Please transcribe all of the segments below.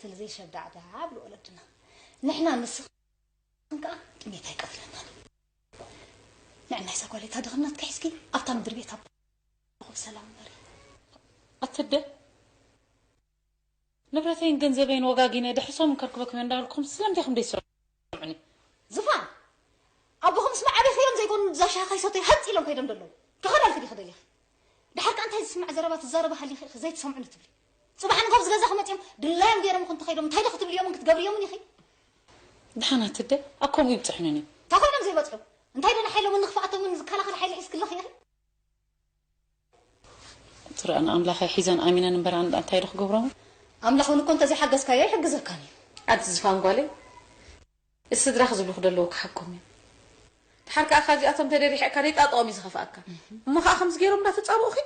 ስለ ዘይሸዳዕዳዕ ብሉ ወለድና። ንሕና ንስኽን ከኣ ጥሜት ኣይቀትለናን። ንዕናይ እዛ ጓለይ እታ ድኽነትኪ ሒዝኪ ኣብታ ምድሪ ቤት ኣቦኹም ሰላም ንበሪ። ኣትደ ንብረተይን ገንዘበይን ወጋጊነ ድሕሶም ከርክበኩም እየ እንዳበልኩም ስለምንታይ ኢኹም ደይትሰምዑኒ? ዝፋን፣ ኣቦኹምስ መዓቢኽዮም ዘይኮኑ እዛ ሻሂ ከይሰተዩ ሃጥ ኢሎም ከይዶም ደለዉ። ክኸዳልኪ ዲኺ ደሊኺ? ድሓር ከኣ እንታይ ዝስማዕ ዘረባ ትዛረቢ ሃሊኺ ኢኺ ዘይትሰምዑኒ ትብሊ? ጽባሕ ንግሆ ኣብዚ ገዛኺ መጺኦም ድላዮም ገይሮም እኮ እንተኸይዶም እንታይ ዶ ክትብልዮምን ክትገብርዮምን ኢኺ? ደሓን ኣትደ ኣብ ከምኡ ይብጽሑኒ። እንታይ ኮይኖም ዘይበጽሑ? እንታይ ዶ ንሓይሎምን ንኽፍኣቶምን ዝከላኸል ሓይሊ ሒዝክለኺ ኢኺ? ትረኣን ኣምላኸይ ሒዘን ኣሚነን እምበር ኣን-፣ እንታይ ዶ ክገብሮም? ኣምላኽ እውን እኮ እንተዘይሓገዝካዮ ኣይሕግዘካን እዩ። ኣንቲ ዝፋን ጓለይ፣ እቲ ስድራኺ ዝብሉኺ ደለዉ ክሓቆም እዩ። ድሓር ከኣ ካብዚኣቶም ተደሪሕካ ደይጣጥኦም እዩ ዝኸፍኣካ። እሞ ከኣ ከምዚ ገይሮም እንዳተጻብኡኺ?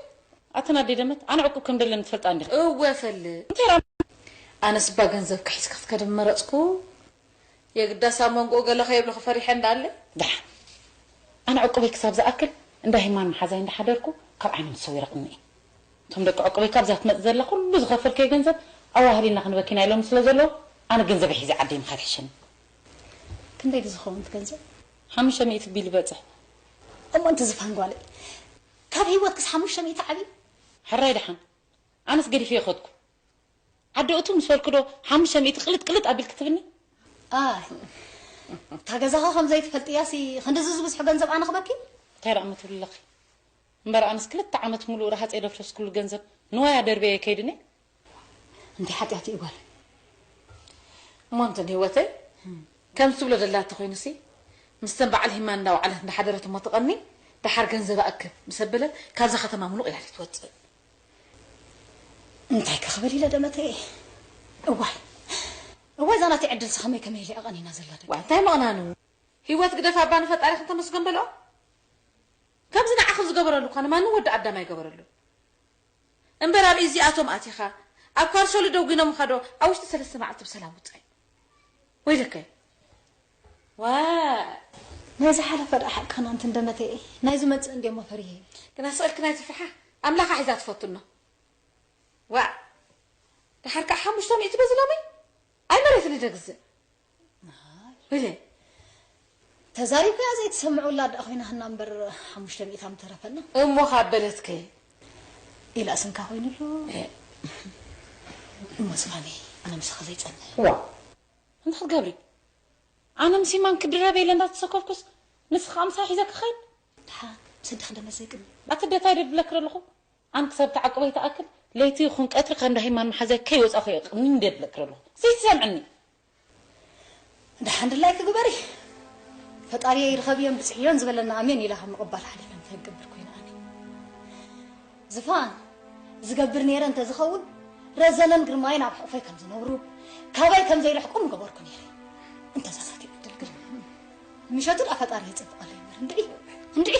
ኣተን ኣደይ ደመት፣ ኣነ ዕቁብ ከም ደለኒ ትፈልጣ እንዲኺ። እወ እፈልጥ። እንታይ ራ-፣ ኣነስ እባ ገንዘብካ ሒዝካ ክትከድ ምመረጽኩ። የግዳስ ኣብ መንጎኡ ገለ ከይብልኺ ፈሪሐ እንዳኣለ። ደሓን። ኣነ ዕቁበይ ክሳብ ዝኣክል እንዳ ሂማን መሓዛይ እንዳሓደርኩ ካብ ዓይነይ ተሰዊረ ቅኒ እየ። እቶም ደቂ ዕቁበይ ካብዛ ትመጽእ ዘላ ኩሉ ዝኸፈልከዮ ገንዘብ ኣዋህሊልና ክንበኪና ኢሎም ስለ ዘለዉ ኣነ ገንዘበይ ሒዘ ዓደይ ምኻድ ይሕሸኒ። ክንደይ ድዩ ዝኸውን እቲ ገንዘብ? ሓሙሽተ ሚእቲ ቢል ይበጽሕ። እሞ ኣንቲ ዝፋን ጓለይ ካብ ህይወትክስ ሓሙሽተ ሚእቲ ዓብዩ? ሕራይ ደሓን። ኣነስ ገዲፈዮ ከድኩ። ዓዲ እቱ ምስ በልኩ ዶ ሓሙሽተ ሚእቲ ቅልጥ ቅልጥ ኣቢልኪ ትብኒ? ኣይ፣ እታ ገዛኻ ከም ዘይትፈልጥያሲ ክንድዚ ዝበዝሑ ገንዘብ ኣነ ክበኪ? እንታይ ደኣ እሞ ትብሊ ኣለኺ? እምበር ኣነስ ክልተ ዓመት ሙሉእ ረሃፀ የደፍረስኩሉ ገንዘብ ንዋያ ደርብየ ከይድኒ? እንታይ ሓጢኣት እዩ ጓል? እሞ እንትን ህይወተይ፣ ከም ትብሎ ደላ እንተኾይኑሲ፣ ምስተን በዓል ሂማን እንዳወዓለት እንዳሓደረት እሞ ትቐኒ፣ ደሓር ገንዘባ እክብ ምስ ኣበለት፣ ካብዛ ከተማ ሙሉቕ ኢላ ትወፅእ። እንታይ ከ ክብል ኢለ ደመተየ? እዋይ፣ እዋይ፣ እዛ ናተይ ዕድልሲ ከመይ ከመይ ኢለ እቐኒና ዘላ ደቂ። ዋ፣ እንታይ ምቕናኑ? ህይወት ግደፍ ኣባ ንፈጣሪኽን ተመስገን በልኦ። ከምዚ ንዓኺ ዝገበረሉ እኳ ንማንም ወዲ ኣዳም ኣይገበረሉን። እምበር ኣብ ኢዚኣቶም ኣቲኻ፣ ኣብ ካልሶ ልደው ጊኖምኻ ዶ ኣብ ውሽጢ ሰለስተ መዓልቲ ብሰላም ውጻእ? ወይለከ። ዋ። ናይ ዝሓለፈ ደኣ ሓቅኽን ኣንቲ እንደመተኤ፣ ናይ ዝመጽእ እንድዮሞ ፈሪሄ። ግና ስቕ ኢልክን ኣይትፍርሓ፣ ኣምላኻ ሒዛ ትፈቱ እኖ። ዋ። ደሓር ከኣ ሓሙሽተ ሚእቲ በዚ ሎሚ ኣይ መሬት ንደግዝእ። ኣይ። ወይለ። ተዛሪብካያ ዘይትሰምዑላ ደኣ ኮይና ህና እምበር ሓሙሽተ ሚእቲ ምተረፈና። እሞ ካብ በለትከ? ኢላ ስንካ ኮይኑሉ። እ። እሞ ዝፋነይ፣ ኣነ ምሳኻ ዘይጸንሕ። ዋ። እንታይ ክትገብሪ? ኣነ ምስ ሂማን ክድረብ ኢለ እንዳተሰከፍኩስ፣ ንስኻ ምሳይ ሒዘ ክኸይድ? ደሓን፣ ስድኺ ደመዘይ ቅድሚ። ኣቲ ደታይ ደብለክ ኣለኹ? ኣነ ክሳብ ተዓቅበይ ተኣክል፣ ለይቲ ይኹን ቀትሪ ካብ እንዳ ሂማን መሓዛይ ከይወጻኹ እየ ቅኒ እንደ ብለክ ኣለኹ። ዘይትሰምዕኒ። ደሓን ድላይኪ ግበሪ። ፈጣሪየይ ርኸብዮን ብጽሕዮን ዝበለና ኣሜን ኢላ ካብ ምቕባል ሓሊፈ እንታይ ክገብር ኮይነ ኣነ? ዝፋን ዝገብር ነይረ እንተዝኸውን፣ ረዘነን ግርማይን ኣብ ሕቑፈይ ከም ዝነብሩ፣ ካባይ ከም ዘይርሕቁ ምገበርኩ ነይረ። እንተ እዛ ናተይ ዕድል ግን፣ ምሸቱ ደኣ ፈጣሪ የጸብቐለይ እምበር። እንድዒ፣ እንድዒ፣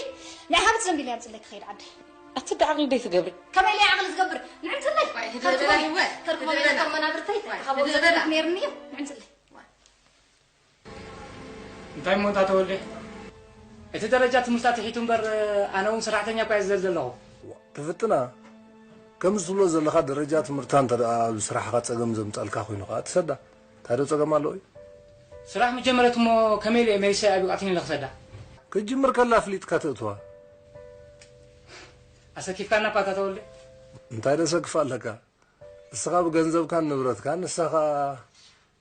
ናይ ሃብት ዘንቢል እየ ኣምጽለይ ክኸይድ ዓደይ። ኣቲ ደኣ ዓቕሊ ደይ ትገብሪ? ከመይ ኢለ ዓቕሊ ዝገብር? ንዕንትለይ። ዋይ፣ ህድእ በላ ህይወት፣ ከርክቦም ህድእ በላ። ኢለ ከም መናብርተይ፣ ዋይ፣ ካብኦም ህድእ በላ። ዘድልዮም ነይርኒ እዩ። ንዕንትለይ። እንታይ እሞ እንታ ተወልደ? እቲ ደረጃ ትምህርታ ትሒቱ እምበር፣ ኣነ እውን ሰራሕተኛ እኳ እየ ዝደሊ ዘለኹ። ትፍትና፣ ከምዚ ትብሎ ዘለኻ ደረጃ ትምህርታ እንተ ደኣ ኣብ ስራሕኻ ጸገም ዘምጻልካ ኮይኑ ኸኣ ትሰዳ። እንታይ ዶ ጸገም ኣለዎ እዩ? ስራሕ ምጀመረት እሞ ከመይ ኢለ እየ መሊሰ ኣቢቋትኒ ኢለ ክሰዳ? ክትጅምር ከላ ኣፍሊጥካ ተእትዋ። ኣሰኪፍካና እኳ እታ ተወልደ። እንታይ ደሰክፍ ኣለካ? እስኻ ብገንዘብካን ንብረትካን፣ ንሳ ኸኣ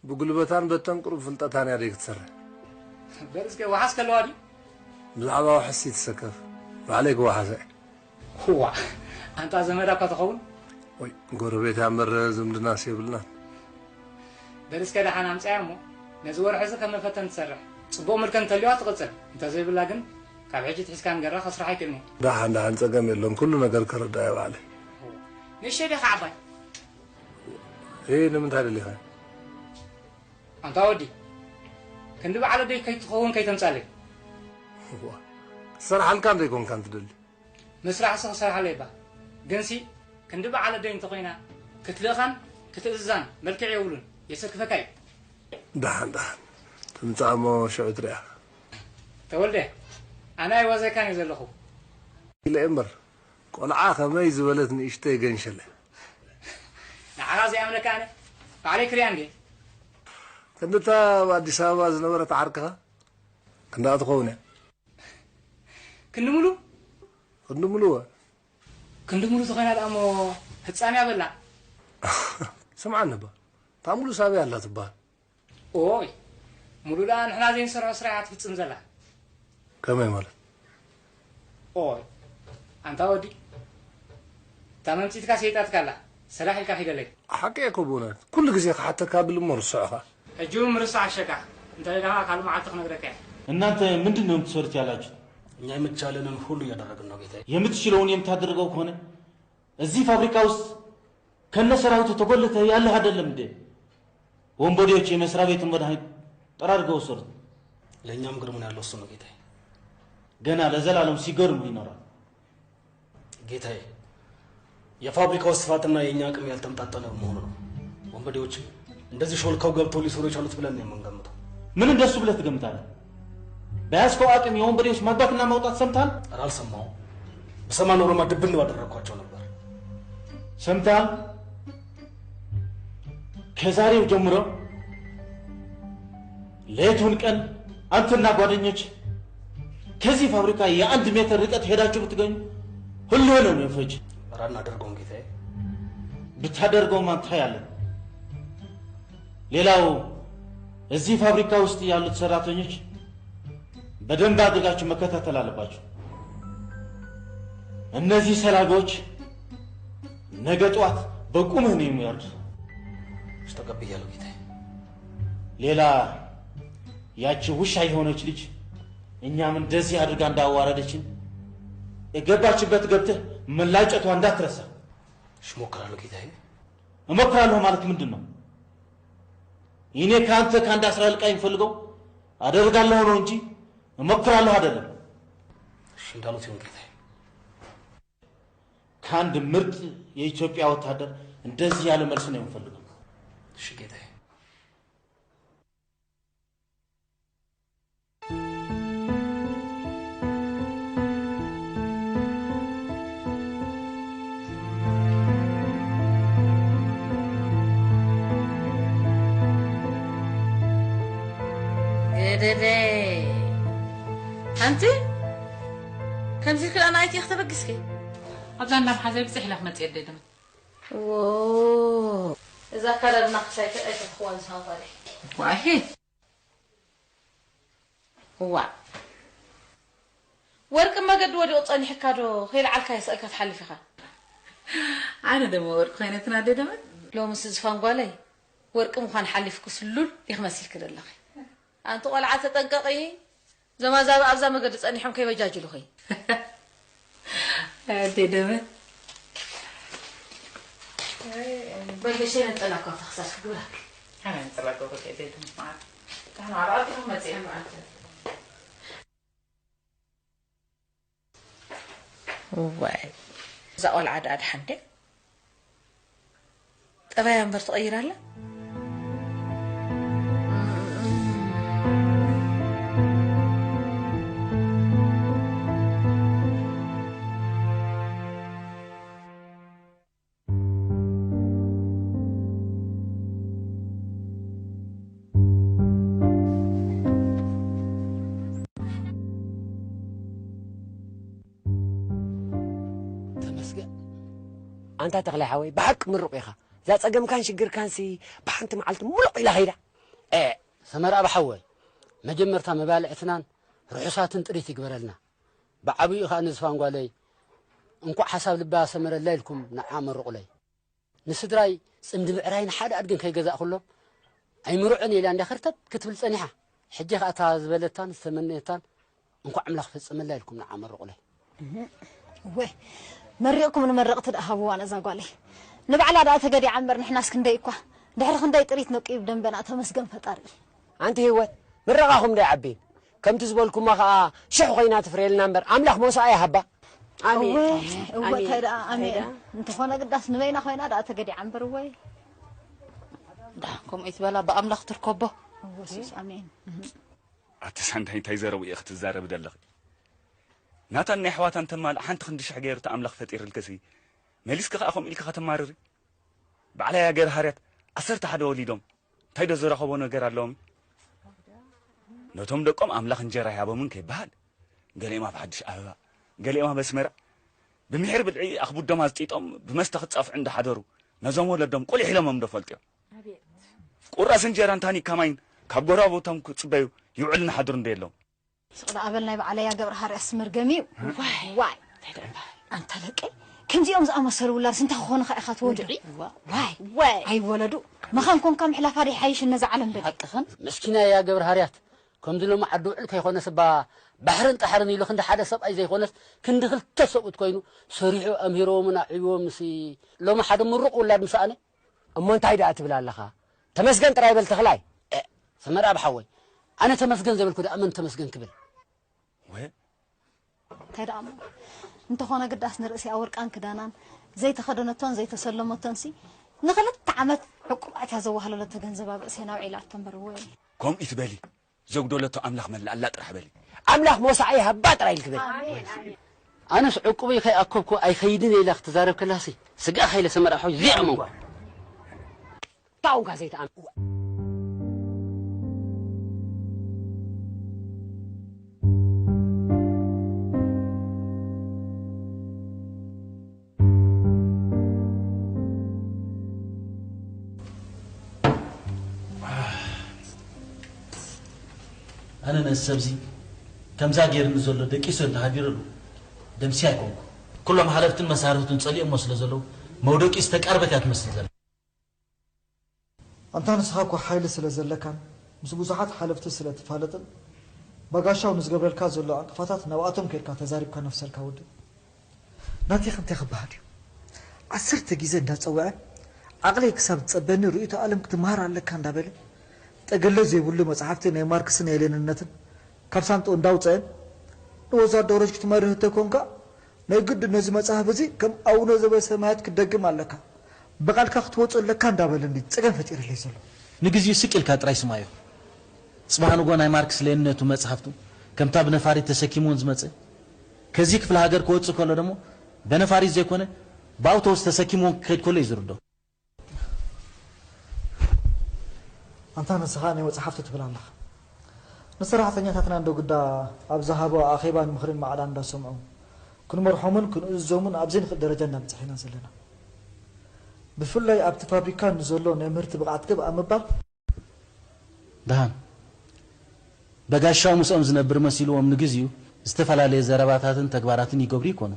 ብጉልበታን በተን ቁሩብ ፍልጠታን እያ ደይ ክትሰርሕ። በል እስከ፣ ዋሓስ ከለዋ ድዩ? ብዛዕባ ዋሕስ ይትሰከፍ፣ ባዕለይ ክዋሓሰ። እዋ፣ ኣንታ ዘመዳ እኳ ትኸውን። ወይ፣ ጎረቤት እያ እምበር ዝምድናስ የብልናን። በል እስከ ደሓን ኣምጽኣያ እሞ፣ ነዚ ወርሒ እዚ ከም መፈተን ትሰርሕ። ጽቡቕ ምልከ እንተልዩዋ ትቕጽል፣ እንተዘይብላ ግን፣ ካብ ሕጂ ትሒዝካ ንገራ ከስርሓ ኣይክእልን እየ። ደሓን፣ ደሓን፣ ጸገም የለን፣ ኩሉ ነገር ከረድኣያ ባዕለይ። እዋ፣ ንእሽተይ ዲኻ ዓባይ? ኤ፣ ንምንታይ ደሊኻ? ኣንታ ወዲ፣ ክንዲ በዓል ኣደይ ከይትኸውን ከይተምጻለይ። እዋ፣ ክሰርሓልካ እንተይኮንካ እንትደሊ። ምስራሕሲ ክሰርሓለይ እባ። ግንሲ፣ ክንዲ በዓል ኣደይ እንተኾይና፣ ክትልእኻን ክትእዝዛን መልክዕ የብሉን። የሰክፈካ እዩ። ደሓን፣ ደሓን። ትምጻእ እሞ ሽዑ ትሪኣ። ተወልደ፣ ኣነ ኣይዋዘካን እየ ዘለኹ። ኢለ እየ እምበር፣ ቆልዓ ከመይ ዝበለት ንእሽተይ ገንሸለ። ንዓኻ ዘይኣምነካ ኣነ? ባዕለይ ክሪኣ እንዴ? ክንድታ ኣብ ኣዲስ ኣበባ ዝነበረት ዓርክኻ ክንድኣ ትኸውን እያ። ክንዲ ሙሉ? ክንዲ ሙሉ እወ። ክንዲ ሙሉ ተኾይና ደኣ እሞ ህጻን እያ በላ። ስምዓኒ እባ፣ እታ ሙሉ ሳበይ ኣላ ትበሃል። ኦይ፣ ሙሉ ደኣ ንሕና ዘይንሰርሖ ስራሕ እያ ትፍጽም ዘላ። ከመይ ማለት? ኦይ፣ ኣንታ ወዲ፣ እታ መምጺትካ ሰይጣትካ ኣላ፣ ሰላሕ ኢልካ ኪደለይ። ሓቂ እኮ ብእውነት፣ ኩሉ ግዜ ክሓተካ ብል እሞ ርስዖኻ። ሕጂ እውን ምርሳዕ ኣሸካ፣ እንተ ደኣ ካልእ መዓልቲ ክነግረካ እየ። እናንተ ምንድን ነው የምትሰሩት ያላችሁት? እኛ የምትቻለንን ሁሉ እያደረግን ነው ጌታዬ። የምትችለውን የምታደርገው ከሆነ እዚህ ፋብሪካ ውስጥ ከነ ሰራዊቱ ተጎልተ ያለህ አይደለም እንዴ? ወንበዴዎች የመስሪያ ቤቱን መድኃኒት ጠራርገው ወሰዱት። ለእኛም ግርሙን ያለው እሱ ነው ጌታዬ። ገና ለዘላለም ሲገርሙ ይኖራል። ጌታዬ፣ የፋብሪካው ስፋትና የእኛ አቅም ያልተመጣጠነ በመሆኑ ነው። ወንበዴዎች እንደዚህ ሾልከው ገብተው ሊሰሩ የቻሉት ብለን ነው የምንገምተው። ምን እንደሱ ብለህ ትገምታለህ? በያዝከው አቅም የወንበዴዎች ማግባትና ማውጣት ሰምተሃል? ኧረ አልሰማሁም። ብሰማ ኖሮማ ድብን ባደረግኳቸው ነበር። ሰምተሃል? ከዛሬው ጀምሮ ሌቱን ቀን አንተና ጓደኞች ከዚህ ፋብሪካ የአንድ ሜትር ርቀት ሄዳችሁ ብትገኙ ሁሉ ነው የሚፈጅ። ኧረ አናደርገውም ጌታዬ። ብታደርገውም አንተ ያለ ሌላው እዚህ ፋብሪካ ውስጥ ያሉት ሰራተኞች በደንብ አድርጋችሁ መከታተል አለባችሁ። እነዚህ ሰላቢዎች ነገ ጠዋት በቁምህ ነው የሚወርድ። እሺ፣ ተቀብያለሁ ጌታዬ። ሌላ ያቺ ውሻ የሆነች ልጅ እኛም እንደዚህ አድርጋ እንዳዋረደችን የገባችበት ገብተህ መላጨቷ እንዳትረሳ። እሺ፣ እሞክራለሁ ጌታዬ። እሞክራለሁ ማለት ምንድን ነው? እኔ ከአንተ ከአንድ አስራ ልቃ የሚፈልገው አደርጋለሁ ነው እንጂ እሞክራለሁ አይደለም። እሺ፣ እንዳሉት ይሁን ጌታዬ። ከአንድ ምርጥ የኢትዮጵያ ወታደር እንደዚህ ያለ መልስ ነው የምፈልገው። እሺ ጌታዬ። ገደደ። ኣንቲ ከምዚ ክዳን ኣይትየ ክተበግስኪ። ኣብዛ እንዳምሓዘ ብፅሕ ኢላ ክመፅእ የደይ ደም። ዎ፣ እዛ ኣካዳድና ክሳይ ከ ኣይተትኽዋን ዝሃንጓለይ። ዋሂ። እዋ። ወርቂ መገዲ ወዲቑ ጸኒሕካ ዶ ከይለዓልካ የስእልካ ትሓልፍ ኢኻ? ኣነ ደሞ ወርቂ ኮይነ ትናደ ደመ? ሎምስ ዝፋን ጓለይ፣ ወርቂ ምዃን ሓሊፍኩ ስሉል ኢኺ መሲልኪ ዘለኺ። ኣንቲ ቆልዓ ተጠንቀቒ፣ እዞም ኣዛብእ ኣብዛ መገዲ ጸኒሖም ከይበጃጅሉኺ። ኣደ ደመ። በል ገሸይ ነንጠላ እኳ ኣብታ ክሳድኪ ግብራ። ኣነ ነንጠላ ገብረ ከይደ ደመ ማለት። ታህና ኣርኣቲ መጽእ። እዋይ፣ እዛ ቆልዓ ደኣ ድሓን ድያ? ጠባያ እምበር ትቐይር ኣላ? ተመስገን። ኣንታ ተኽላይ ሓወይ፣ ብሓቂ ምሩቕ ኢኻ። እዛ ጸገምካን ሽግርካንሲ ብሓንቲ መዓልቲ ሙሉቕ ኢላ ኸይዳ። ኤ! ሰመረ ኣብ ሓወይ፣ መጀመርታ መባልዕትናን ርሑሳትን ጥሪት ይግበረልና። ብዓብዩ ኸኣ ንዝፋን ጓለይ፣ እንቋዕ ሓሳብ ልባ ሰመረላ ኢልኩም ንዓ መርቑለይ። ንስድራይ ጽምዲ ብዕራይን ሓደ ኣድግን ከይገዛእኩሎም፣ ኣይምርዑን ኢላ እንድያ ከርተት ክትብል ጸኒሓ። ሕጂ ኸኣ እታ ዝበለታን ዝተመነየታን እንኳዕ ኣምላኽ ፈጸመላ ኢልኩም ንዓ መርቑለይ። እወ፣ መሪቕኩም ንመረቕቲ ደኣ ሃብዋ ነዛ ጓለይ። ንባዕላ ደኣ ተገዲዓ እምበር ንሕናስ ክንደይ እኳ። ድሕሪ ክንደይ ጥሪት ነቂብ ደንበና ተመስገን ፈጣሪ። ኣንቲ ህይወት፣ ምረቓኹም ዶ ይዓቢ? ከምቲ ዝበልኩማ ኸኣ ሽሕ ኮይና ትፍርየልና እምበር ኣምላኽ ሞሳኣ ይሃባ። ኣሜን። እወ፣ እወ፣ ኣሜን። እንታይ ደኣ ኣሜን። እንታይ ደኣ? እንተኾነ ግዳስ ንበይና ኮይና ደኣ ተገዲዓ እምበር እወይ። ደሓን ከምኡ ይትበላ ብኣምላኽ ትርከቦ። እወ፣ ሱስ ኣሜን። ኣቲ ሳንዳይ እንታይ ዘረቡ ኢኺ ክትዛረቢ ዘለኺ? ናታን ናይ ኣሕዋታን ተማልእ ሓንቲ ክንዲ ሽሕ ገይሩ እቲ ኣምላኽ ፈጢርልክሲ መሊስኪ ኸኣ ከምኡ ኢልኪ ከተማርሪ? ባዕላ እያ ገይራ ሃርያት ዓሰርተ ሓደ ወሊዶም እንታይ ዶ ዝረኸቦ ነገር ኣለዎም? ነቶም ደቆም ኣምላኽ እንጀራ ይሃቦምን ከይበሃል፣ ገሊኦም ኣብ ሓድሽ ኣበባ፣ ገሊኦም ኣብ ኣስመራ፣ ብምሒር ብልዒ ኣኽቡዶም ኣዝጢጦም ብመስተ ክጻፍዑ እንዳሓደሩ፣ ነዞም ወለዶም ቁሊሕ ኢሎሞም ዶ ፈልጥዮም? ቁራስ እንጀራን ታኒካ ማይን ካብ ጎረባብቶም ክጽበዩ ይውዕሉን ሓድሩን ዶ የለውን? ስቕ ደኣ በል ናይ በዓለይ ኣገብርሃርያስ መርገም እዩ። ዋይ። ዋይ። እንታይ ደኣ እምበኣር? ኣንታ ደቀይ፣ ከምዚኦም ዝኣመሰሉ ውላድስ እንታይ ክኾኑኻ ኢኻ ትወድዒ? ዋይ። ዋይ። ኣይወለዱ። መኻን ኮንካ ምሕላፋ ዶ ይሓይሽ ነዛ ዓለም በል? ሓቅኽን። ምስኪናይ ኣገብርሃርያት፣ ከምዚ ሎሚ ዓዲ ውዕል ከይኮነስ እባ ባሕርን ጣሕርን ኢሉ ክንዲ ሓደ ሰብኣይ ዘይኮነስ ክንዲ ክልተ ሰብኡት ኮይኑ ሰሪሑ ኣምሂርዎምን ኣዕብይዎምንሲ ሎሚ ሓደ ምሩቕ ውላድ ምስ ኣነ እሞ እንታይ ደኣ ትብል ኣለኻ? ተመስገን ጥራይ በል ተኽላይ። እ፣ ሰመርኣብ ሓወይ፣ ኣነ ተመስገን ዘይበልኩ ደኣ መን ተመስገን ክብል? ወ- እንታይ ደኣ እሞ? እንተኾነ ግዳስ ንርእሲኣ ወርቃን ክዳናን ዘይተኸደነቶን ዘይተሰለመቶንሲ ንኽልተ ዓመት ዕቁባት እያ ዘዋህለለቶ ገንዘብ ኣብ ርእሴና ኣውዒላቶ እምበር ወይ። ከምኡ ይትበሊ። ዘጉደለቶ ኣምላኽ መላኣላ ጥራሕ በሊ። ኣምላኽ መውሳዓ ይሃባ ጥራይ ኢልኪ በሊ። ኣነስ ዕቁበይ ከይኣከብኩ ኣይኸይድን እየ ኢላ ክትዛረብ ከላሲ ስጋእ ከይለ ሰመርኣብ ሓወይ ዘይኣመንኩ። ታውጋ ዘይተኣመንኩ። ኣነ ነዚ ሰብዚ ከምዛ ገይርኒ ዘሎ ደቂሱ እንተሃዲረሉ ደምሲ ኣይኮንኩ። ኩሎም ሓለፍትን መሳርሕቱን ጸሊኦሞ ስለ ዘለዉ መውደቂኡ ዝተቃርበት እያ ትመስል ዘላ። ኣንታ ንስኻ እኮ ሓይሊ ስለ ዘለካን ምስ ብዙሓት ሓለፍቲ ስለ ትፋለጥን በጋሻው ንዝገብረልካ ዘሎ ዕንቅፋታት ናብኣቶም ከይድካ ተዛሪብካ ነፍሰልካ ውድእ። ናቴኽ እንታይ ክበሃል እዩ? ዓሰርተ ግዜ እንዳጸውዐ ዓቕለይ ክሳብ ዝጸበኒ ርእይቶ ዓለም ክትመሃር ኣለካ እንዳበለ ጠገለ ዘይብሉ መጽሓፍቲ ናይ ማርክስን ናይ ሌኒንነትን ካብ ሳንጥኡ እንዳውጸአ ንወዛደሮች ክትመርህ እንተኮንካ ናይ ግድ ነዚ መጽሓፍ እዚ ከም ኣቡነ ዘበሰማያት ክትደግም ኣለካ። ብቓልካ ክትወጾ ኣለካ እንዳበለ እንዲ ጸገም ፈጢርለይ ዘሎ። ንግዜኡ ስቅ ኢልካ ጥራይ ስማዮ። ጽባሕ ንጎ ናይ ማርክስ ሌኒነቱ መጽሓፍቱ ከምታ ብነፋሪት ተሰኪምዎን ዝመጸ ከዚ ክፍለ ሃገር ክወጽእ ከሎ ደሞ በነፋሪት ዘይኮነ ብኣውቶቡስ ተሰኪምዎን ክኸይድ ከሎ እዩ ዝርዶ። ኣንታ ንስኻ ናይ መጽሓፍቲ ትብል ኣለኻ። ንሰራሕተኛታትና እንዶ ግዳ ኣብ ዝሃቦ ኣኼባን ምኽርን ማዕዳን እንዳሰምዑ ክንመርሖምን ክንእዝዞምን ኣብ ዘይንኽእል ደረጃ እንዳበጻሕና ዘለና። ብፍላይ ኣብቲ ፋብሪካ ንዘሎ ናይ ምህርቲ ብቕዓት ግብ ኣብ ምባል ደሃን በጋሻው ምስኦም ዝነብር መሲልዎም ንግዚኡ ዝተፈላለየ ዘረባታትን ተግባራትን ይገብሩ ይኮኑ።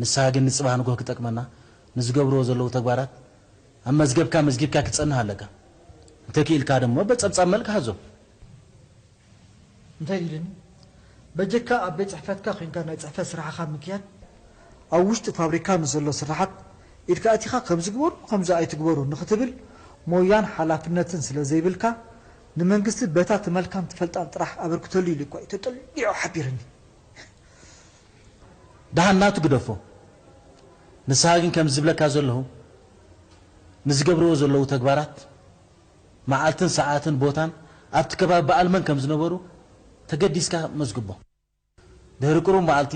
ንስኻ ግን ንጽባሕ ንጎህ ክጠቅመና ንዝገብርዎ ዘለዉ ተግባራት ኣብ መዝገብካ መዝጊብካ ክትጸንህ ኣለካ። እንተክኢልካ ደሞ በጸብጻብ መልክ ሃዞ። እንታይ ኢልኒ? በጀካ ኣብ ቤት ጽሕፈትካ ኮይንካ ናይ ጽሕፈት ስራሕኻ ምክያድ፣ ኣብ ውሽጢ ፋብሪካ ንዘሎ ስራሓት ኢድካ ኣቲኻ ከምዚ ግበሩ ከምዚ ኣይትግበሩ ንክትብል ሞያን ሓላፍነትን ስለ ዘይብልካ ንመንግስቲ በታ ትመልካን ትፈልጣን ጥራሕ ኣበርክተሉ ኢሉ እኳ እዩ ተጠሊዑ ሓቢርኒ። ደሓን ናቱ ግደፎ። ንስኻ ግን ከም ዝብለካ ዘለኹ ንዝገብርዎ ዘለዉ ተግባራት መዓልትን ሰዓትን ቦታን ኣብቲ ከባቢ በዓል መን ከም ዝነበሩ ተገዲስካ መዝግቦ። ድሕሪ ቅሩብ መዓልቲ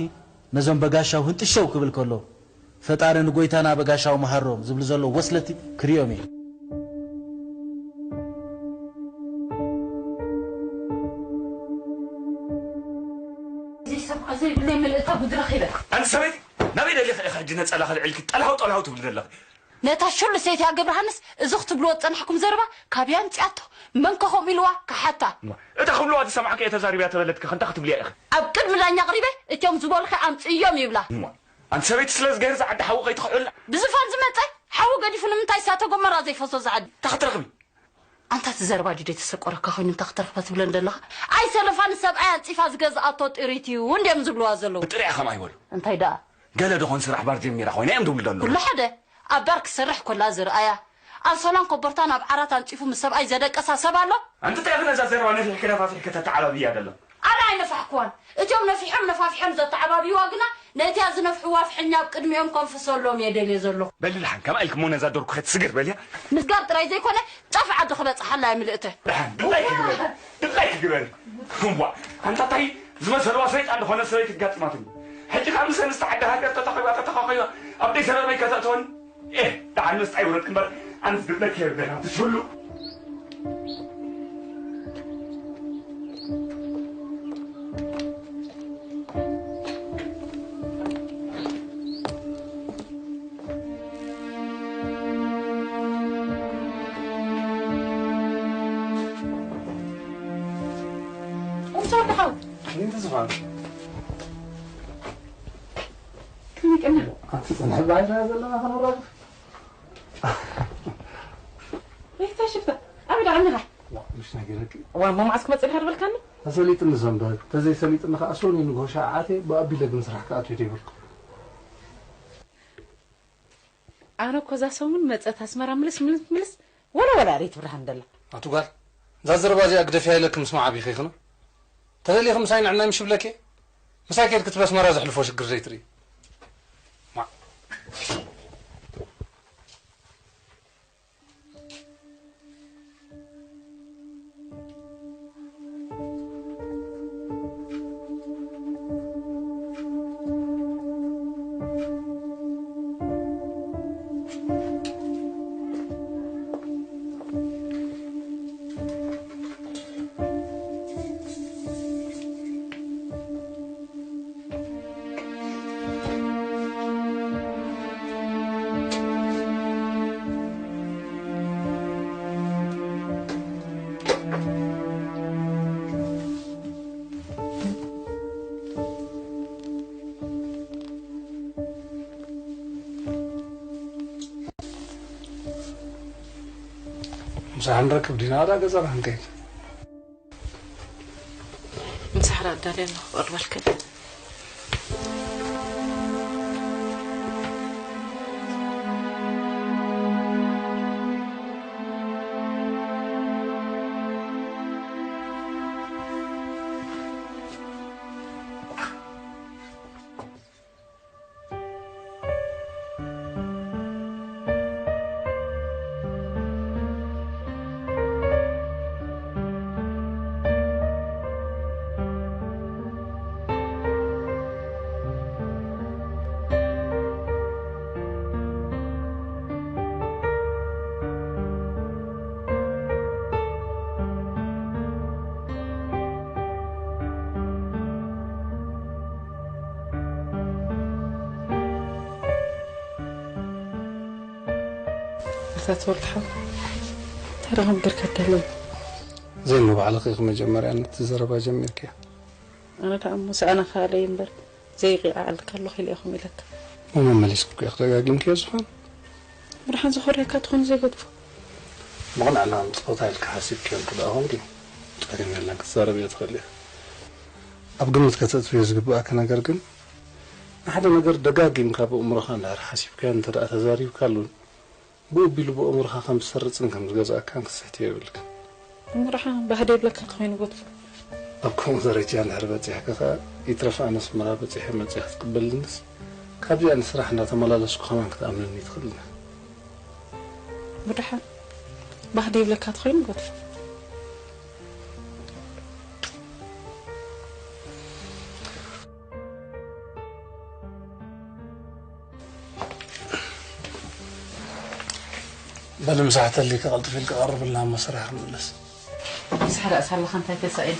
ነዞም በጋሻው ህንጥሸው ክብል ከሎ ፈጣሪ ንጎይታና በጋሻው መሃሮም ዝብሉ ዘለዉ ወስለቲ ክርእዮም እየ። እዚ ሰብኣይ ዘይብለይ ምልእታ ጉድ ረኺበ። ኣንቲ ሰበይቲ ናበይ ደሊኺ ኢኺ ሕጂ ነጸላኺ ኣልዒልኪ ጠልሃው ጠልሃው ትብሊ ዘለኺ? ነታ ሽሉ ሰይቲ ኣገብርሃንስ እዚ ክትብልዎ ዝጸናሕኩም ዘረባ ካበይ ኣምጺኣቶ? መን ከ ከምኡ ኢልዋ? ክሓታ። እማ፣ እታ ክብልዋ ዝሰማዕክያ ተዛሪብያ ተበለትኪ ከ እንታይ ክትብልያ ኢኺ? ኣብ ቅድሚ ዳኛ ኣቕሪበ እቶም ዝበሉኺ ኣምጽእዮም ይብላ። እማ፣ ኣንቲ ሰበይቲ ስለዚ ገይሩ ዝዓዲ ሓዊ ከይትኽዕላ። ብዝፋን ዝመጸ ሓዊ ገዲፉ ንምንታይ እሳተ ጎመራ ዘይፈሶ ዝዓዲ? እንታይ ክትረኽቢ? ኣንታ እቲ ዘረባ ድዩ ዘይተሰቆረካ ኮይኑ እንታይ ክትረኽበ ትብለን ዘለኻ? ኣይ ሰለፋ ንሰብኣይ ኣንጺፋ ዝገዝኣቶ ጥሪት እዩ እንድዮም ዝብልዋ ዘለዉ። ብጥሪያ ከም ኣይበሉ። እንታይ ደኣ? ገለ ደኾን ስራሕ ባር ጀሚራ ኮይና እዮም ዝብሉ ዘለዉ። ኩሉ ሓደ ኣብ ባር ክሰርሕ ኮላ ዝርኣያ ኣንሶላን ኮቦርታን ኣብ ዓራት ኣንጺፉ ምስ ሰብኣይ ዘደቀሳ ሰብ ኣሎ? ኣንቲ እንታይ ነዛ ዘረባ ነፊሕኪ ነፋፊሕኪ ተተዓባብያ ደሎ? ኣነ ኣይነፋሕክዋን። እቲኦም ነፊሖም ነፋፊሖም ዘተዓባብይዋ ግና ነቲኣ ዝነፍሕዋ ፍሕኛ ኣብ ቅድሚኦም ከንፍሰሎም እየ ደልየ ዘለኹ። በሊ ደሓን ከምኣ ኢልኪ እሞ ነዛ ዶርኩኸት ስግር በልያ። ምስጋር ጥራይ ዘይኮነ ጫፍ ዓዲ ክበጽሓላ እየ ምልእተ። ደሓን ድላይኪ ግበሪ። ድላይኪ ግበሪ። እዋ ኣንታ ታይ ዝመሰልዋ ሰይጣን ዝኾነ ሰበይቲ ትጋጥማትኒ። ሕጂ ካብ ምሰን ዝተዓደ ሃገር ተተኺባ ተተኻኺባ ኣብ ደይ ሰበበይ ከተእትወኒ? ኤህ ደሓን መስጣ ይውረድ እምበር ኣነስ ግብለክ የብለና ትሽሉ። እንታይ ተዝፋን? ከመይ ቀና? ኣንቲ ጽንሕ ባይና ዘለና ከነራግፍ። ሪታ ሽፍታ፣ ኣበይ ደኣ ኣለኻ? ዋ፣ ምሽ ነገረኪ። ዋ፣ እሞ መዓስ ክመጽእ ኢልካ ዝበልካኒ? ተሰሊጥኒ ሰንበት፣ ተዘይሰሊጥኒ ከኣ ሶኒ ንግሆ ሸዓ ኣትየ ብኣቢለ ግን ስራሕ ክኣትዮ ዘይብልኩ። ኣነ እኮ እዛ ሰሙን መጸት ኣስመራ ምልስ ምልስ ምልስ ወላ ወላ ሪት ብርሃን ደላ። ኣቱ ጓል፣ እዛ ዘረባ እዚኣ ግደፍያ ኢለኪ ምስማዕ ኣቢኺ ይኽነ። ተደሊኺ ምሳይ ንዕናይ ምሽ ብለኪ። ምሳይ ከይድኪ እቲ በስመራ ዘሕልፎ ሽግር ዘይትርኢ። ማ- ምሳሕ ንረክብ ዲና፣ ወዳ ገዛና ክንከይድ። ምሳሕ ዳ ኣዳልየ ኣለኹ፣ ክቕርበልክን። ኣታ ተወልደ ሓው፣ እንታይ ደኣ ከም ጌርካ ትደሊ? ዘይኑ ባዕልኺ ኢኺ መጀመርያ ነቲ ዘረባ ጀሚርክዮ። ኣነ ደኣ እሞ ሰኣነ ክኣለይ እምበር ዘይቂዓዓልካ ኣለኹ ኢለ ኢኹም ኢለካ። እሞ መመሊስኪ እኮ ኢኺ ደጋጊምክዮ ዝፋን። ብድሓን ዝኾርየካ ትኾኑ ዘይገድፎ። ብቕንዕና ምስ ጾታ ኢልካ ሓሲብክዮ እንተ ደኣ ኾንኪ፣ ጸገም የለን፣ ክትዛረብዮ ትኽእሊ ኢኺ። ኣብ ግምት ከተእትውዮ ዝግብኣኪ ነገር ግን፣ ንሓደ ነገር ደጋጊምካ ብእምሮኻ እንድሕር ሓሲብካዮን እንተ ደኣ ተዛሪብካሉን፣ ብኡ ኣቢሉ ብእምሮኻ ከም ዝሰርጽን ከም ዝገዝኣካን ክትስሕትዮ የብልክን። እሞ ደሓን ባህዲ ይብለካ ተኾይኑ ጎድፎ። ኣብ ከምኡ ደረጃ እንድሕር በጺሕካ ከኣ፣ ይትረፍ ኣነ ኣስመራ በጺሐ መጺኣ ክትቅበልንስ፣ ካብዚኣ ንስራሕ እንዳተመላለስኩ ከማን ክትኣምነኒ ትኽእል ኢኻ። እሞ ደሓን ባህዲ ይብለካ ተኾይኑ ጎድፎ። በሊ ምሳሕ ተሊካ ቅልጥፍ ኢልካ ቀርብልና እሞ ስራሕ ክንምለስ። ምሳሕ ርእሳ ኣለኻ እንታይ ተሳኢል።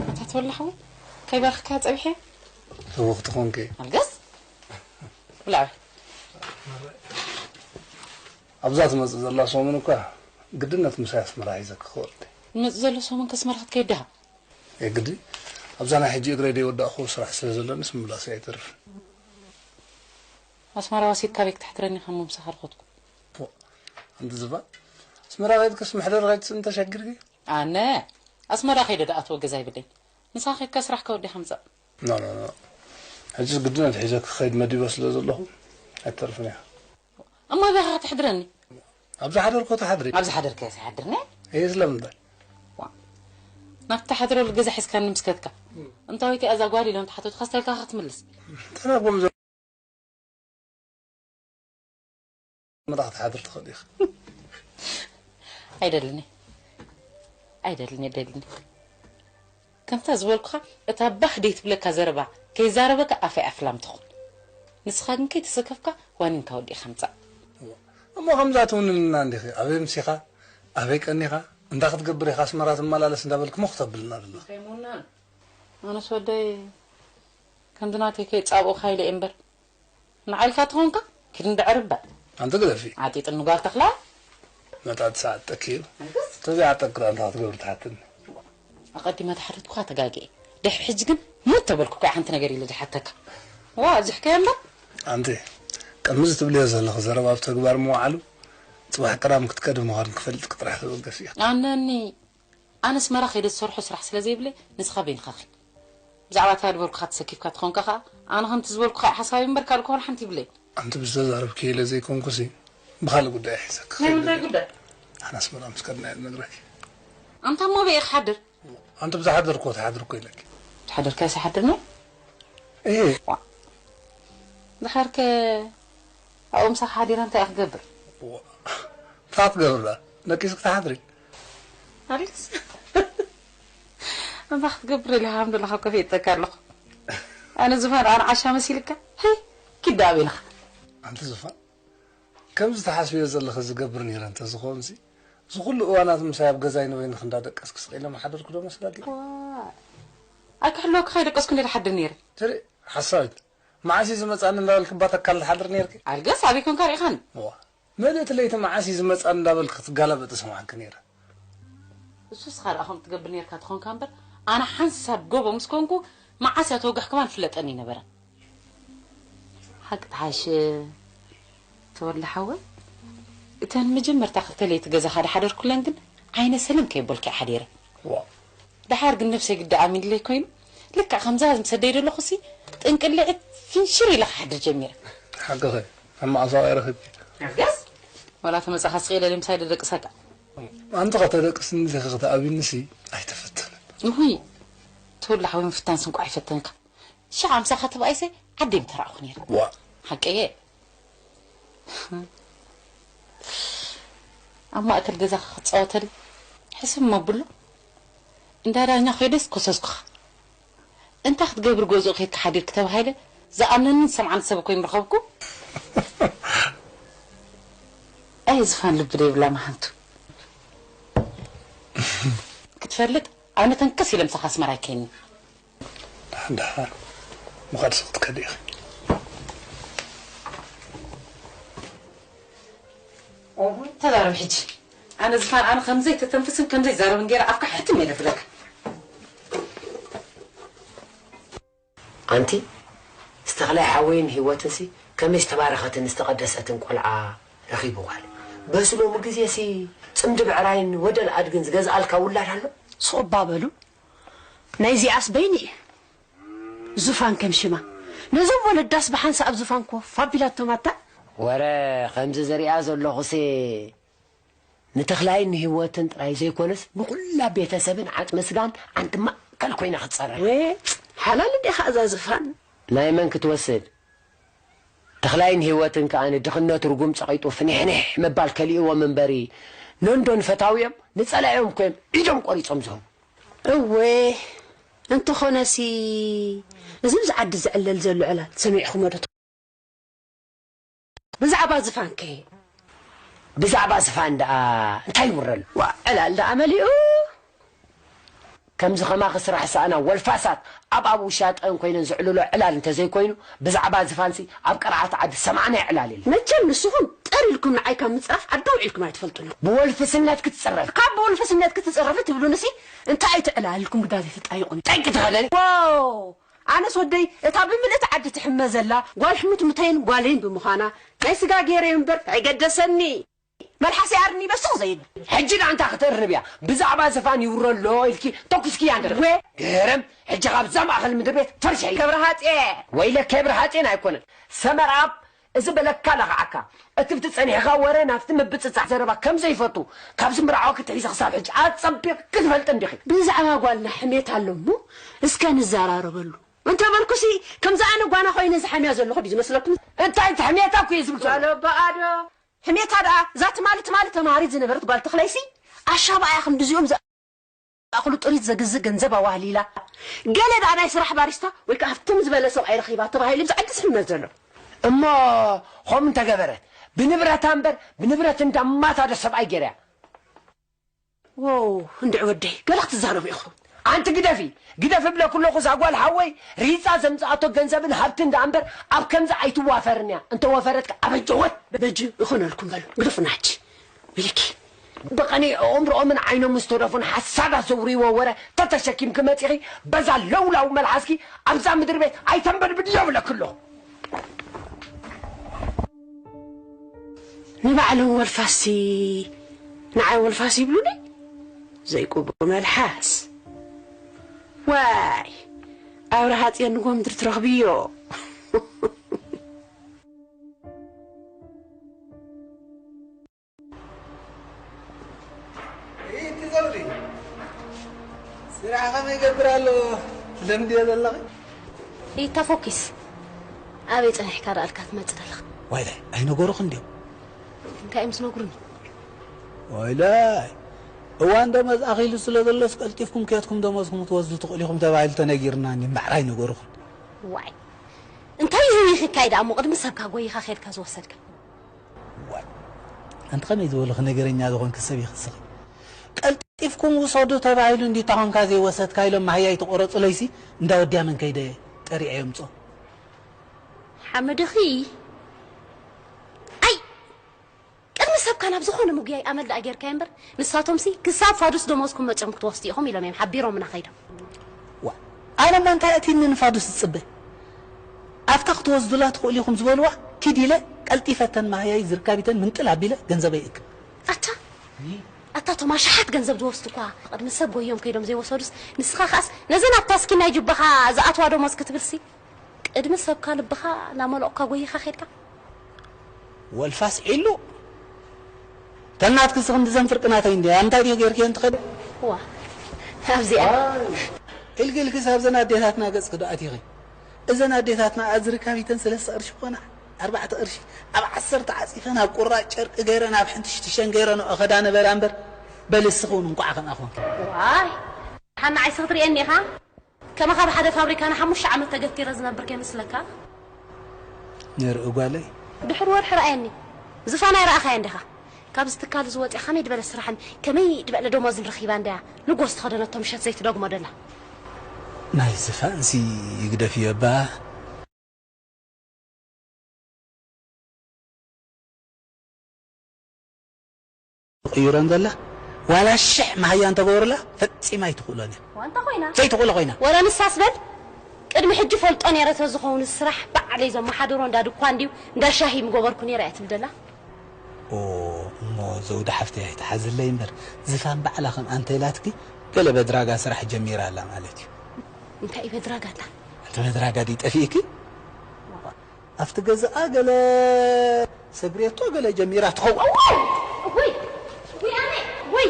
ኣታ ተወላሕዊ ከይበልክካ ጸብሐ። ህወኽቲ ኾንኪ። ኣልገስ። ብላዕ። ኣብዛ ትመጽእ ዘላ ሰሙን እኳ ግድነት ምሳይ ኣስመራ ሒዘኪ ክወርድ። ዝመጽእ ዘሎ ሰሙን ከስመራ ክትከይድ ዲኻ? የግዲ ኣብዛ ናይ ሕጂ እግረይ ደይወዳእኹ ስራሕ ስለ ዘለኒ ስምላሰይ ኣይተርፍን። ኣስመራ ወሲድካ ቤት ክትሕድረኒ ከም ምምሳኻ ርኸትኩ። ኣንቲ ዝፋን ኣስመራ ከይድክስ መሕደር ከይትስእን ተሸጊርኪ? ኣነ ኣስመራ ከይደ ደኣትዎ ገዛ ይብለይ። ንስኻ ከይድካ ስራሕ ከወዲኻ ምጻእ። ኖ ኖ ኖ። ሕጂስ ግድነት ሒዘ ክኸይድ መዲበ ስለ ዘለኹ ኣይተርፍን እያ። እሞ ኣበይ ኢኻ ክትሕድረኒ? ኣብ ዝሓደርኮ ትሓድሪ። ኣብ ዝሓደርካዮ ይሓድርኒ። እየ ስለምንታይ? ዋ፣ ናብቲ ትሓድረሉ ገዛ ሒዝካኒ ምስ ከድካ። እንታወይቲ እዛ ጓል ኢሎም ተሓተቱኻ ስታይልካ ክትምልስ። ተናቦም መጣ ክትሓድር ትኽእል ኢኻ። ኣይደልን እየ። ኣይደልን እየ፣ ኣይደልን እየ። ከምታ ዝበልኩኻ እታ ባህ ደይትብለካ ዘረባ ከይዛረበካ ኣፈይ ኣፍላም ትኹን። ንስኻ ግን ከይተሰከፍካ ዋኒንካ ወዲእኻ ምጻእ። እሞ ከምዛ ትውንንና እንዲኺ ኣበይ ምሲኻ ኣበይ ቀኒኻ እንዳ ክትገብር ኢኻ ኣስመራ ትመላለስ እንዳበልክ ሞ ክተብልና ድማ። ከይምውናን ኣነስ ወደይ ከምዚ ናተይ ከይጻብኡኻ ኢለ እየ እምበር ንዓልካ ትኾንካ ኪድ እንድዕርበ ኣንቲ ግደፊ። ዓጢጥኒ ጓል ተኽላ። መጣት ሰዓት ጠኪሩ። ተዚኣ ጠቅራ እንታ ክትገብር ትሓትኒ። ኣቐዲመ ተሓተትኩኻ ተጋግየ። ድሕሪ ሕጂ ግን ሙት ተበልኩ እኮ ሓንቲ ነገር ኢለ ዝሓተካ። ዋ፣ ኣብዚሕካዮ እምበር። ኣንቲ ቅድሚ እዚ ትብልዮ ዘለኺ ዘረባ ኣብ ተግባር ምውዓሉ ጽባሕ ቀዳም ክትቀድም ምዃንኪ ፈልጥኪ ጥራሕ ተበገሲ ኢኺ። ኣነኒ ኣነ ኣስመራ ከይደ ዝሰርሖ ስራሕ ስለ ዘይብለይ ንስኻ በይንኻ ኺድ። ብዛዕባ እታ ዝበልኩኻ ተሰኪፍካ ትኾንካ ኸኣ ኣነ ከምቲ ዝበልኩኻ እየ ሓሳበይ እምበር ካልእ ክኾን ሓንቲ ይብለይ። ኣንቲ ብዝተዛረብክዮ ኢለ ዘይኮንኩሲ ብኻልእ ጉዳይ እየ ሒዘኪ ናይ ምንታይ ጉዳይ? ኣነ ኣስመራ ምስ ከድና እየ ዝነግረኪ። ኣንታ እሞ ኣበይ ኢኻ ሓድር? ኣንቲ ብዝሓደርክዎ ትሓድር እኮ ኢለኪ። ዝሓደርካዮስ ይሓድርኒ? እየ። ዋ። ድሓርከ ኣብኡ ምሳኻ ሓዲረ እንታይ እየ ክገብር? ዋ። እንታይ ክትገብር ደኣ? ደቂስኪ ትሓድሪ? ኣሌክስ። እምባ ክትገብር ኢለ ሃም ደለኻ እኮ ፈይጠካ ኣለኹ። ኣነ ዝፋን ኣነ ዓሻ መሲልካ? ሄይ፣ ኪድ ደኣ ኣበይ ኢኻ? ኣንቲ ዝፋን፣ ከምዚ ትሓስብዮ ዘለኺ ዝገብር ነይረ እንተዝኾንሲ፣ እዚ ኩሉ እዋናት ምሳይ ኣብ ገዛይ ንበይንኺ እንዳደቀስኪ ስቕ ኢለ ምሓደርኩ ዶ መስለኪ? ዋ፣ ኣይክሕልወኪ ከይደቀስኩ እንደ ዝሓድር ነይረ። ትርኢ፣ ሓሳዊት፣ መዓስ እዩ ዝመጽኣኒ እንዳበልኪ እባ ተካል ትሓድሪ ነይርኪ? ኣልገስ ኣበይ ኮንካ ርኢኻኒ? ዋ፣ ምልእቲ ለይቲ መዓስ እዩ ዝመጽኣኒ እንዳበልኪ ክትጋላበጢ ሰማዕኪ ነይረ። እሱ እስኻ ደኣ ከምኡ ትገብር ነይርካ ትኾንካ እምበር፣ ኣነ ሓንሳብ ጎቦ ምስ ኮንኩ መዓስ እያ ተወጋሕ ከማን ፍለጠኒ ነበረ። ሓቂ ትሓሽ ተወልደ ሓወይ፣ እተን መጀመርታ ክልተ ለይቲ ገዛኻ ድሓደርኩለን ግን ዓይነ ሰለም ከየበልኩ እየ ሓዲረ። ዋ። ደሓር ግን ነብሰይ ግዲ ኣሚንለይ ኮይኑ፣ ልክዕ ከምዛ ምስ ኣደይ ዘለኹሲ ጥንቅልዒት ፍንሽር ኢለ ክሓድር ጀሚረ። ሓቅኺ፣ ኣብ መዓልታዊ ኣይረኽብኪ። ኣልገስ፣ ዋላ ተመጻኻ ስቕ ኢለ ለምሳይ ደደቅሰካ። ኣንቲ ከተደቅስኒ ኢኺ ክትኣብይኒሲ ኣይተፈተንን። እሁይ፣ ተወላሕ ወይ ምፍታን ስንቋ ኣይፈተንካ። ሽዓ ምሳኻ ተባኢሰ ዓደይ ምተራእኹ ነይረ። ዋ። ሓቀየ። ኣብ ማእከል ገዛኻ ክትጻወተሉ ሕስም መብሎ እንዳ ዳኛ ኮይደስ ኮሰስኩኻ። እንታይ ክትገብር ገዝኡ ከይድካ ሓዲርክ ተባሂለ ዝኣምነንን ዝሰምዓን ሰብ እኮ ይምረኸብኩ። ኣየ ዝፋን ልቢ ደይብላ መሃንቱ። ክትፈልጥ ኣነ ተንከስ ኢለ ምሳኻ ኣስመራ ኣይከይኒ። ደሓን ደሓን ምኻድ ስቕ ትከዲ ኢኺ። እወ፣ ተዛረብ ሕጂ። ኣነ ዝፋን ኣነ ከምዘይ ተተንፍስን ከምዘይ ዛረብን ገይረ ኣፍካ ሕትም እየ ዘብለካ። ኣንቲ ዝተኽላይ ሓወይን ህይወትንሲ ከመይ ዝተባረኸትን ዝተቐደሰትን ቆልዓ ረኺቡ ጓል። በዚ ሎሚ ግዜሲ ጽምዲ ብዕራይን ወደል ኣድግን ዝገዝኣልካ ውላድ ኣሎ? ሱቕ እባ በሉ። ናይዚኣስ በይኑ እዩ። ዙፋን ከም ሽማ። ነዞም ወለዳስ ብሓንሳእ ኣብ ዙፋን ኮፍ ኣቢላቶም ኣታ። ወረ ከምዚ ዝሪኣ ዘለኹሲ ንተኽላይን ንህይወትን ጥራይ ዘይኮነስ ንኹላ ቤተሰብን ዓጽመ ስጋን ዓንዲ ማእከል ኮይና ክትጸረ። ወ፣ ሓላል እንዲኻ እዛ ዙፋን። ናይ መን ክትወስድ? ተኽላይን ህይወትን ከኣ ንድኽነት ርጉም ጸቒጡ ፍኒሕኒሕ ምባል ከሊእዎም እምበሪ ነንዶን ፈታዊኦም ንጸላኢኦም ኮይም ኢዶም ቆሪጾም ዝህቡ። እወ፣ እንተኾነሲ፣ እዚ ብዚ ዓዲ ዝዕለል ዘሎ ዕላል ሰሚዕኹሞ ዶ ትኾኑ? ብዛዕባ ዝፋንከ? ብዛዕባ ዝፋን ደኣ እንታይ ይውረሉ? ዋ፣ ዕላል ደኣ መሊኡ። ከምዚ ኸማኺ ስራሕ ሰኣና ወልፋሳት ኣብ ኣብ ውሻጠን ኮይነን ዝዕልሎ ዕላል እንተዘይኮይኑ፣ ብዛዕባ ዝፋንሲ ኣብ ቀርዓት ዓዲ ዝሰማዕናዮ ዕላል የለን። መቸም ንስኹም ሕጽር ኢልኩም ንዓይ ካብ ምጽራፍ ዓዲ ውዒልኩም ኣይትፈልጡን ኢኹም። ብወልፍስነት ክትጽረፍ። ካብ ብወልፍስነት ክትጽረፍ ትብሉንሲ እንታይ እዩ ትዕላልኩም ግዳ ዘይትጣይቑን? ጠንቂ ተኸለሊ። ዋው! ኣነስ ወደይ እታ ብምልእቲ ዓዲ ትሕመ ዘላ ጓል ሕሙት ምተይን ጓለይን ብምዃና ናይ ስጋ ገይረ እምበር ኣይገደሰኒ። መልሓሰይ ኣርኒ በስቕ ዘይብል። ሕጂ ደኣ እንታይ ክትእርብ እያ? ብዛዕባ ዝፋን ይውረ ኣሎ ኢልኪ ተኩስክያ እንድርብ። ወ- ገረም፣ ሕጂ ካብዛ ማእኸል ምድሪ ቤት ፈርሻ ኢለ። ከብረ ሃጼ። ወይለ ከብረ ሃጼን ኣይኮነን። ሰመር ኣብ እዚ በለካ ለኽዓካ። እቲ ብቲ ጸኒሕኻ ወረ ናብቲ ምብጽጻሕ ዘረባ ከም ዘይፈቱ ካብዚ ምርዓው ክትሒዚ ክሳብ ሕጂ ኣጸቢቕ ክትፈልጥ እንዲኺ። ብዛዕባ ጓልና ሕሜት ኣሎ እሞ እስከ ንዘራረበሉ እንተበልኩሲ ከምዛ ኣነ ጓና ኮይነ ዝሓምያ ዘለኹ ድዩ ዝመስለኩም? እንታይ ትሕሜታ እኮ እየ ዝብል ዘሎ። ጓሎ በኣዶ። ሕሜታ ደኣ፣ እዛ ትማሊ ትማሊ ተማሃሪት ዝነበረት ጓል ተኽለይሲ፣ ኣሻብኣያ ክንድዚኦም ዝኣኽሉ ጥሪት ዘግዝእ ገንዘብ ኣዋህሊላ፣ ገለ ደኣ ናይ ስራሕ ባሪስታ ወይ ከኣ ሃብትም ዝበለ ሰብኣይ ረኺባ ተባሂሉ ብዛዕዲ ዝሕመት ዘሎ። እሞ፣ ኸም እንተገበረት፣ ብንብረታ እምበር፣ ብንብረት እንዳማታ ዶ ሰብኣይ ገይራ እያ? ዎው፣ እንድዒ ወደይ፣ ገለ ክትዛረቡ ኢኹም። ኣንቲ ግደፊ፣ ግደፊ እብለኪ ኣለኹ፣ እዛ ጓል ሓወይ ሪጻ ዘምጽኣቶ ገንዘብን ሃብትን ደኣ እምበር ኣብ ከምዚ ኣይትዋፈርን እያ። እንተወፈረት ከኣ ኣበጀወት። በጂ ይኹነልኩም በሉ፣ ግደፉና ሕጂ። ኢልኪ። ብቐኒ ኣእምሮኦምን ዓይኖምን ዝተደፉን ሓሳዳት ዘውርይዎ ወረ ተተሸኪምኪ መጺኺ፣ በዛ ለውላው መልሓስኪ ኣብዛ ምድሪ ቤት ኣይተንበድብድዮ እብለኪ ኣለኹ። ንባዕሎም ወልፋሲ ንዓይ ወልፋስ ይብሉኒ? ዘይቅቡእ መልሓስ። ዋይ፣ ኣብርሃ ጽዮን ንጎ ምድሪ ትረኽብዮ። እቲ ዘውዲ ስራሕ ከመይ ይገብር ኣሎ? ትለምድዮ ዘለኺ? ይታ ፎኪስ፣ ኣበይ ጸኒሕካ ደኣልካ ትመጽእ ዘለኻ? ዋይላይ፣ ኣይነገሩኽን ድዮም? እንታይ እዮም ዝነግሩኒ? ዋይላይ፣ እዋን ደመዝ ኣኺሉ ስለ ዘሎስ ቀልጢፍኩም ኬድኩም ደመዝኩም ክትወስዱ ትኽእሉ ኢኹም ተባሂሉ ተነጊርና፣ እኒ ማዕረ ኣይነገሩኽን። ዋይ፣ እንታይ እዩ ይኽካይ ደኣ እሞ ቅድሚ ሰብካ ጎይኻ ኬድካ ዝወሰድካ? ዋይ፣ ኣንቲ ከመይ ዝበልኺ ነገረኛ ዝኾንኪ ሰብ ኢኺ እስኺ። ቀልጢፍኩም ውሰዱ ተባሂሉ እንዲ እታ ኾንካ ዘይወሰድካ ኢሎም ማህያይ ተቆረጹለይሲ፣ እንዳ ወድያ መን ከይደ ጠሪዐ የምጾ። ሓመድኺ። ኣይ፣ ቅድሚ ሰብካ ናብ ዝኾነ ምጉያይ ኣመል ደኣ ጌርካዮ እምበር፣ ንሳቶምሲ ክሳብ ፋዱስ ደሞዝኩም መጺኦም ክትወስዱ ኢኹም ኢሎም እዮም ሓቢሮምና ከይዶም። ዋ፣ ኣነማ እንታይ ኣእትይኒ ንፋዱስ ዝጽበ? ኣብታ ክትወስዱላ ትኽእሉ ኢኹም ዝበልዋ፣ ኪድ ኢለ ቀልጢፈ እተን ማህያይ ዝርካቢተን ምንጥል ኣቢለ ገንዘበይ እክብ። ኣታ፣ ኣታ ቶም ኣሽሓት ገንዘብ ዝወስዱ እኳ ቅድሚ ሰብ ጎዮም ከይዶም ዘይወሰዱስ፣ ንስኻ ከኣስ ነዘን ኣብታ ስኪን ናይ ጁባኻ ዝኣትዋ ደሞዝ ክትብልሲ፣ ቅድሚ ሰብካ ልብኻ ናመለቕካ ጎይኻ ኬድካ? ወልፋስ ዒሉ። ተናትክስ ክንዲ ዘን ፍርቂ ናተይ እንድያ። እንታይ ድዩ ጌርክየን ትኸዲ? ዋ፣ ኣብዚኣ። ኢልኪ ኢልኪስ ኣብዘን ኣዴታትና ገጽኪ ዶ ኣቲኺ? እዘን ኣዴታትና ኣዝርካቢተን ሰለስተ ቅርሺ ኮና፣ ኣርባዕተ ቅርሺ፣ ኣብ ዓሰርተ ዓጺፈን ኣብ ቁራጭ ጨርቂ ገይረን ኣብ ሕንቲ ሽትሸን ገይረንኦ ኸዳ ነበራ እምበር፣ በሊ እስኺ እውን እንቋዕ ከምኣ ኮንኪ። ዋይ፣ ሓና ዓይስኺ ትርእየኒ ኢኻ? ከማኻ ብሓደ ፋብሪካ ንሓሙሽተ ዓመት ተገቲረ ዝነብር ከይመስለካ። ንርኢ ጓለይ። ድሕሪ ወርሒ ረኣየኒ። ዝፋን ኣይረኣኻያን ዲኻ? ካብዚ ትካል እዚ ወፂኣ ከመይ ዝበለ ስራሕን ከመይ ዝበለ ደሞዝን ረኺባ እንድያ ንጎ ዝተኸደነቶ ምሸት ዘይትደግሞ ደላ። ናይ ዝፋንሲ ይግደፍዮ እባ። ትቕይሮን ዘላ ዋላ ሽሕ መሃያ እንተገበሩላ ፈጺማ ኣይትኽእሎን እያ። ዋንታ ኮይና። ዘይትኽእሎ ኮይና። ወላ ንሳስ በል ቅድሚ ሕጂ ፈልጦ ነይረ ተዝኸውን ስራሕ ባዕለይ ዘመሓድሮ እንዳ ድኳን ድዩ እንዳ ሻሂ ምገበርኩ ነይረ እያ ትብል ዘላ። ኦ እሞ ዘውዲ ሓፍተይ ኣይትሓዝለይ እምበር ዝፋን ባዕላ ከም ኣንተ ኢላትኪ ገለ በድራጋ ስራሕ ጀሚራ ኣላ ማለት እዩ። እንታይ እዩ በድራጋ ኣላ? ኣንተ በድራጋ ድዩ ጠፊእኪ? ኣብቲ ገዛኣ ገለ ሰግሬቶ ገለ ጀሚራ ትኸውን። ውይ! ውይ ኣነ! ውይ!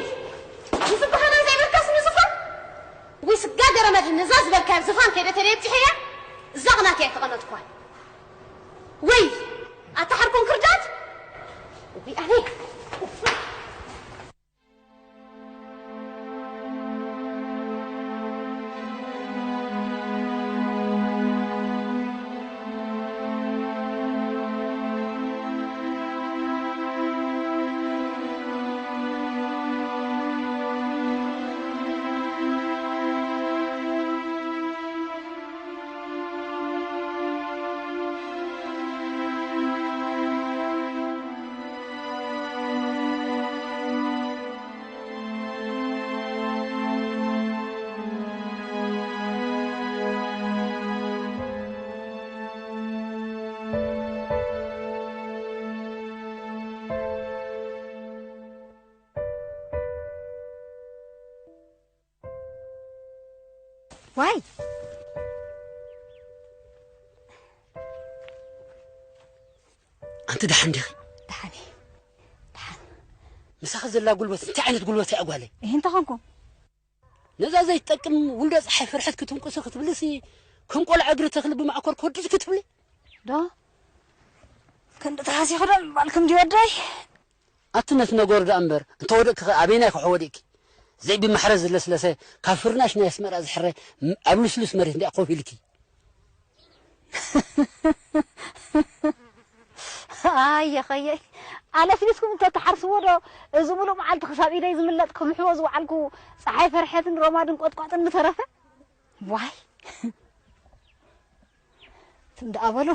ንዝበሃላ ዘይበልካስ ንዝፋን? ውይ ስጋ ገረመድ ነዛ ዝበልካዮ ዝፋን ከይደ ተደብፂሐያ እዛ ቅናት እያ ተቐመጥኳ። ውይ! ኣታ ሓርኮን ክርዳት! ውይ ኣነ! ኣንቲ ደሓን ዲኺ? ደሓን እየ። ደሓን። ምሳኺ ዘላ ጉልበት እንታይ ዓይነት ጉልበት እያ ጓለይ? ይህ እንተኾንኩ? ነዛ ዘይትጠቅም ውልዶ ፀሓይ ፍርሐት ክትንቁሲ ክትብልሲ፣ ከም ቆልዓ እግሪ ተኽሊ ብማእኮር ክወድቂ ክትብሊ? ዶ? ክንዲ ተሃሲኹ ዶ ምባልኩም ድዩ ወደይ? ኣቲ ነቲ ነገሩ ደኣ እምበር፣ እንተ ወደቅኪ ኸ ኣበይናይ ክሖ ወዲቅኪ? ዘይብማሕረስ ዝለስለሰ፣ ካብ ፍርናሽ ናይ ኣስመራ ዝሕረ፣ ም-፣ ኣብ ልስሉስ መሬት እንዲኣ ኮፍ ኢልኪ። ኣየ ኸየይ፣ ኣለስሊስኩም እንተትሓርስዎ ዶ፣ እዚ ሙሉእ መዓልቲ ክሳብ ኢደይ ዝምለጥ ክምሕዎ ዝወዓልኩ፣ ጸሓይ ፈርሐትን ረማድን ቆጥቋጥን ምተረፈ? ዋይ። ትም ደኣ በሉ።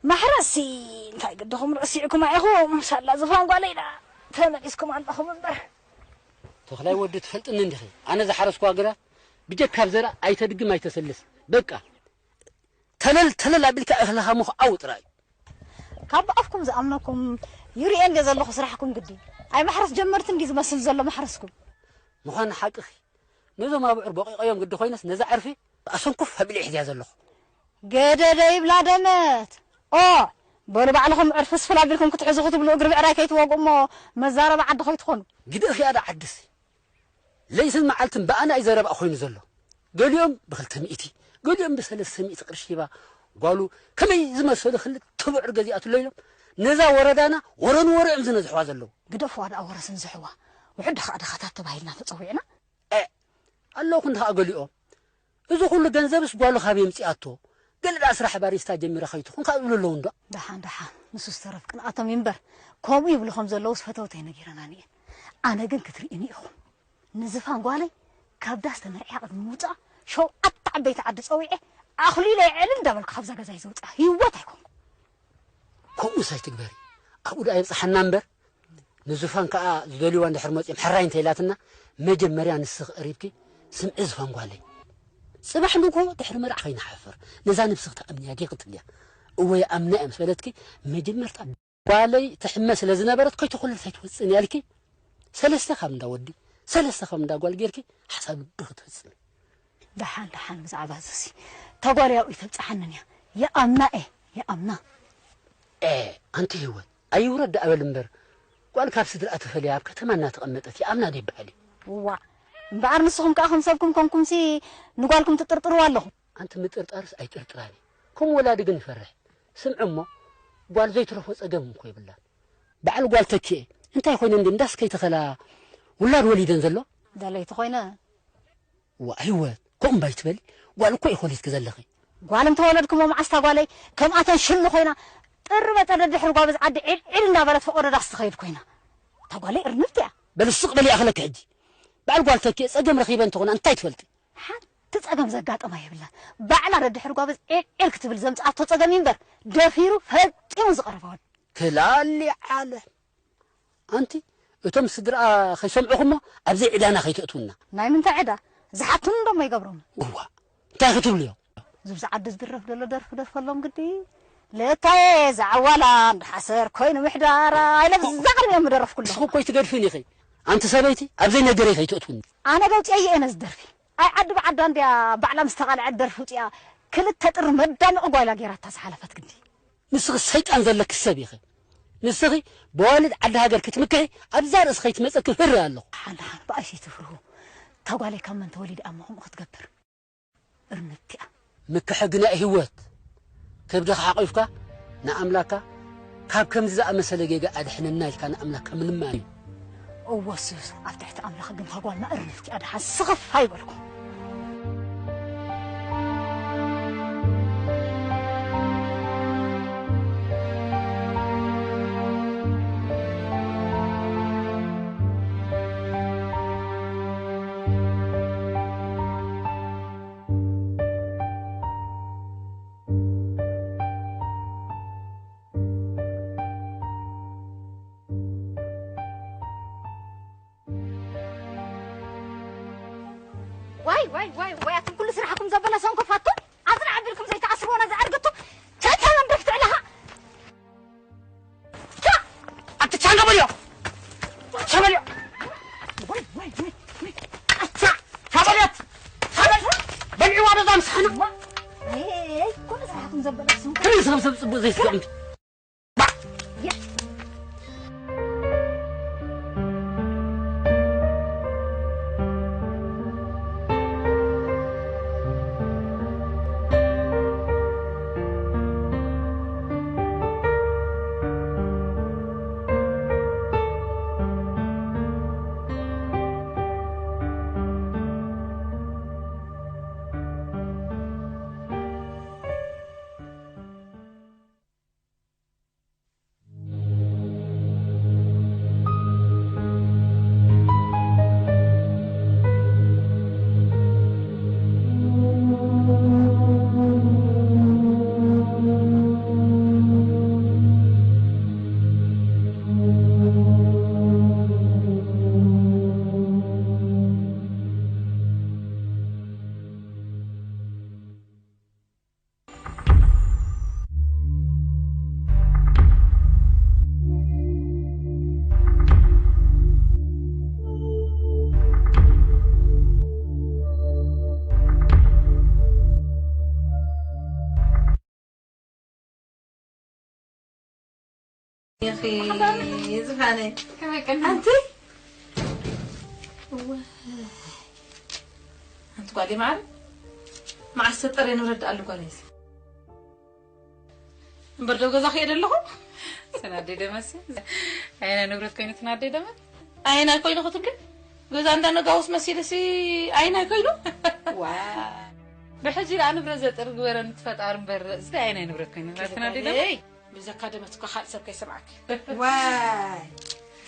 ማሕረስሲ እንታይ ግድኹም ረሲዕኩማ ኢኹም? ሳላ ዝፋን ጓለይ ደኣ ተመሊስኩም ኣለኹም እምበር። ተኽላይ ወዲ ትፈልጥኒ እንዲኺ? ኣነ ዝሓረስኩዋ ግራት ብጀካ ኣብ ዘርኣ ኣይተድግም ኣይተሰልስ። በቃ። ተለል ተለል ኣቢልካ እኽልኻ ምኽዓው ጥራይ። ካብ ኣፍኩም ዝኣምነኩም ይርእየ እንድየ ዘለኹ ስራሕኩም ግዲ። ኣይ ማሕረስ ጀመርቲ እንድዩ ዝመስል ዘሎ ማሕረስኩም። ምዃኑ ሓቅኺ። ነዞም ኣብዑር ቦቂቐዮም ግዲ ኮይነስ ነዛ ዕርፊ ኣሰንኩፍ ኣቢለ ሒዝያ ዘለኹ። ገደደ ይብላ ደመት። ኦ፣ በሉ ባዕልኹም ዕርፊ ስፍል ኣቢልኩም ክትሕዙ ክትብሉ እግሪ ብዕራይ ከይትወግኡ እሞ መዛረቢ ዓዲ ከይትኾኑ። ግዲ እኺኣ ዳ ዓድሲ። ለይትን መዓልትን ብኣና እዩ ዘረባ ኮይኑ ዘሎ። ገሊኦም ብኽልተ ሚእቲ፣ ገሊኦም ብሰለስተ ሚእቲ ቅርሺ ሂባ ጓሉ ከመይ ዝመሰሉ ክልተ ብዑር ገዚኣትሎ ኢሎም ነዛ ወረዳና ወረ ንወረ እዮም ዝነዝሕዋ ዘለዉ። ግደፍዋ ደኣ ወረ ስንዝሕዋ። ውሑድ ደኻ ደኻታት ተባሂልና ተጸዊዕና። እ፣ ኣለኹ እንድኻ ገሊኦም። እዚ ኩሉ ገንዘብስ ጓሉ ካብ የምጽኣቶ? ገለ ደኣ ስራሕ ባሪስታ ጀሚራ ከይትኹን ካብ ዝብሉ ኣለዉ እንዶ። ደሓን፣ ደሓን፣ ንሱ ዝተረፍ ቅንኣቶም ይንበር። ከምኡ ይብሉ ከም ዘለዉስ ፈተውተይ ነጊረናኒ እየን። ኣነ ግን ክትርእዩኒ ኢኹም። ንዝፋን ጓለይ ካብ ዳስ ተመርዕያ ቅድሚ ምውጻኣ ሸውዓተ ዓበይቲ ዓዲ ጸዊዐ ኣኽሊለ የዕልል እንዳበልኩ ካብዛ ገዛ እየ ዘውጽኣ። ህይወት ኣይኮንኩ። ከምኡስ ኣይትግበሪ። ኣብኡ ደኣ የብጽሓና እምበር፣ ንዙፋን ከኣ ዝደልዩዋ እንድሕር መጺኦም ሕራይ እንተ ኢላትና፣ መጀመርያ ንስኺ ቀሪብኪ ስምዒ ዙፋን ጓለይ። ጽባሕ ንግሆ ድሕሪ መርዓ ከይንሓፍር፣ ነዛ ነብስኺ ትኣምንያ ዲኺ ትብልያ? እወ ይኣምና እየ ምስ በለትኪ፣ መጀመርታ ጓለይ ትሕመ ስለ ዝነበረት ከይተኾለለት ኣይትወጽእን እያ ኢልኪ፣ ሰለስተ ካብ እንዳ ወዲ፣ ሰለስተ ካብ እንዳ ጓል ጌርኪ ሓሳብ ልብኺ ትፍጽሚ። ደሓን ደሓን ብዛዕባ እዚሲ እታ ጓለይ ኣብኡ ኣይተብጽሓንን እያ። ይኣምና እየ፣ ይኣምና። ኤ፣ ኣንቲ ህይወት፣ ኣይውረድ ደኣ በል እምበር፣ ጓል ካብ ስድራኣ ተፈልያ ኣብ ከተማ እናተቐመጠት ይኣምና ዶ ይበሃል እዩ? እዋእ፣ እምበኣር ንስኹም ከኣ ከም ሰብኩም ኮንኩምሲ ንጓልኩም ትጥርጥርዋ ኣለኹም። ኣንቲ ምጥርጣርስ ኣይጥርጥራን እዩ። ከም ወላዲ ግን ይፈርሕ። ስምዒ እሞ፣ ጓል ዘይትረፎ ጸገም እኮ የብላን። በዓል ጓል ተኪኤ፣ እንታይ ኮይነ እንዲ እንዳስ ከይተኸላ ውላድ ወሊደን ዘሎ? ደለይቲ ኮይነ። ዋእ ህይወት፣ ከምኡ እምባ ኣይትበሊ። ጓል እኮ ኢኺ ወሊድኪ ዘለኺ። ጓል እንተወለድኩሞ መዓስታ ጓለይ ከምኣተን ሽሉ ኮይና ጥሪ መጠ ደድሕሪ ጓብዝ ዓዲ ዒድ ዒድ እንዳበለት ፈቆዶ ዳስ ትኸይድ ኮይና። እታ ጓለይ እርንብቲ እያ። በሊ ስቕ በሊ ይኣኽለኪ ሕጂ። በዓል ጓል ተኪኤ ጸገም ረኺበ እንተኾና እንታይ ትፈልጢ? ሓንቲ ጸገም ዘጋጠማ የብላን። ባዕላ ደድሕሪ ጓብዝ ዒድ ዒድ ክትብል ዘምጽኣቶ ጸገም እዩ እምበር ደፊሩ ፈጺሙ ዝቐረባ ወዲ። ክላሊ ዓለም። ኣንቲ እቶም ስድራኣ ከይሰምዑኹሞ ኣብ ዘይዕዳና ከይተእትውና። ናይ ምንታይ ዕዳ? ዝሓቱን እንዶ እሞ ይገብሮም። እዋ፣ እንታይ ክትብልዮ? ዝብዚ ዓዲ ዝድረፍ ዘሎ ደርፊ ደርፈሎም ግዲ። ለካየ ዝዓዋላ እንዶ ሓሰር ኮይኑ ምሕዳራ ኢለ ብዛ ቅድሚኦም ምደረፍኩ ኣለኹ። ንስኺ እኮ ኣይትገድፍን ኢኺ። ኣንቲ ሰበይቲ ኣብ ዘይነገረይ ከይተእትውኒ። ኣነ ገውፅየዮ እየ ነዚ ደርፊ። ኣይ ዓዲ ብዓዳ እንድያ ባዕላ ምስ ተቓልዐት ደርፊ ውፅያ ክልተ ጥሪ መዳመቒ ጓይላ ገይራታ ዝሓለፈት ግዲ። ንስኺ ሰይጣን ዘለኪ ሰብ ኢኺ። ንስኺ ብዋልድ ዓዲ ሃገር ክትምክሒ ኣብዛ ርእሲ ከይትመፀኪ ህሪ ኣለኹ። ሓን ሓን ብኣይሲ ትፍርሁ። እታ ጓለይ ካብ መን ተወሊዳ እሞ ከምኡ ክትገብር? እርምት እያ። ምክሐ ግና ህይወት። ከብድኻ ሓቒፍካ ንኣምላካ ካብ ከምዚ ዝኣመሰለ ጌጋ ኣድሕነና ኢልካ ንኣምላካ ምልማን እዩ። እወ ሱስ፣ ኣብ ትሕቲ ኣምላኽ ግን ጓልና እርምት እያ። ደሓን ስኽፍ ኣይበልኩ። ዋይ ዋይ ዋይ ዋይ፣ ኣቱም ኩሉ ስራሕኩም ዘበለ ሰንኮፋት፣ ኣዝራ ኣቢልኩም ዘይትኣስርዎ ነዚ ኣርግቱ። ቻቻ መንደፍ ትዕለኻ። ቻ! ኣቲ ቻ እንዶ በልዮ። ቻ በልዮ። ዋይ ዋይ ዋይ ዋይ። ኣታ ቻ በልዮት። ቻ በል። በልዕዋ በዛ ምሳሕና። ኣይ፣ ኣይ፣ ኩሉ ስራሕኩም ዘበለ ሰንኮፋት። ከመይ ሰብ ሰብ ጽቡቕ ዘይስምዕ? ባ! ኢኺ ዝፋነይ። ከመይ ቀኒ? ኣንቲ? እወ። ኣንቲ ጓለይ ማዕረ፣ መዓስ ተጠርየ ንውረድ ኣሉ ጓለይ እዚ። እምበር ዶ ገዛ ክየ ደለኹ? ስናደይ ደመሲ። ኣየናይ ንብረት ኮይኑ ትናደይ ደመ? ኣየናይ ኮይኑ ክትብል? ገዛ እንዳ ነጋውስ መሲልሲ ኣየናይ ኮይኑ? ዋ። ብሕጂ ደኣ ንብረት ዘጥር ግበረኒ ትፈጣር እምበር፣ እዚ ኣየናይ ንብረት ኮይኑ ትናደይ ደመ? ጓለይ፣ ብዘካ ደመት እኮ ካልእ ሰብ ከይሰምዓኪ። ዋይ፣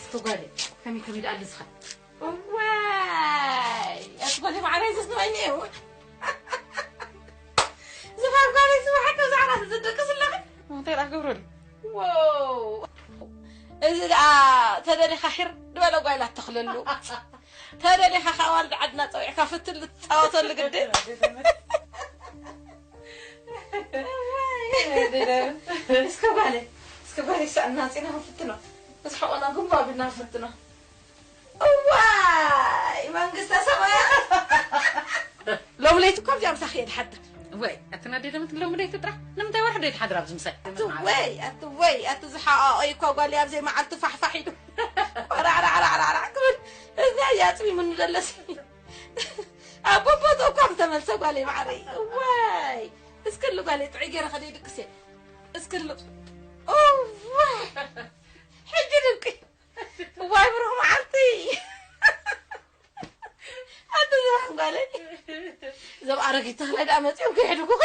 እስኪ ጓለይ፣ ከመይ ከመይ ደኣ ኣለዝኻ? ዋይ፣ ኣቲ ጓለይ ማዕረይ ዘስንበኒ እዩ። ዝፋን ጓለይ ዝወሓደ ዛዕራ ትዝድቅስ ኣለኺ? እንታይ ደኣ ክገብረሉ? ዋው፣ እዚ ደኣ ተደሊኻ ሒር ዝበለ ጓይላ ትተኽለሉ። ተደሊኻ ከኣ ዋልድ ዓድና ጸዊዕካ ፍትል ትጻወተሉ ግድን። እስከ ጓለይ፣ እስከ ጓለይ ሳእና ኣንጺና ክንፍትኖ። ምስ ሕቖና ግንቦ ኣቢልና ክንፍትኖ። እዋይ መንግስተ ሰማያት። ሎሚ ለይቲ እኮ ኣብዚኣ ምሳኺ እየ ድሓድር። ወይ ኣቲ ናደይ ደመት ሎሚ ለይቲ ጥራሕ ንምንታይ ወርሒ ዶ ይትሓድር ኣብዚ ምሳይ? ኣቲ ወይ ኣቲ ወይ ኣቲ ዝሓቐቐ እኮ ጓለይ ኣብ ዘይመዓልቲ ፋሕፋሕ ኢሉ ቆራዕራዕራዕራዕ ክብል እዛ እያ ኣጽሚሙኒ ዘለሲ። ኣብ ቦቦቶ እኳ ምተመልሰ ጓለይ ማዕረይ። እዋይ እስክሉ ጓለይ ጥዑይ ገይረ ከደይ ድቅስ እየ። እስክሉ እዋይ ሕጂ ድንቂ። እዋይ ብሩኽ መዓልቲ። ኣቲ ዝባን ጓለይ። እዞም ኣረጊት ተኽላይ ደኣ መጺኦም ከይሕድጉኺ።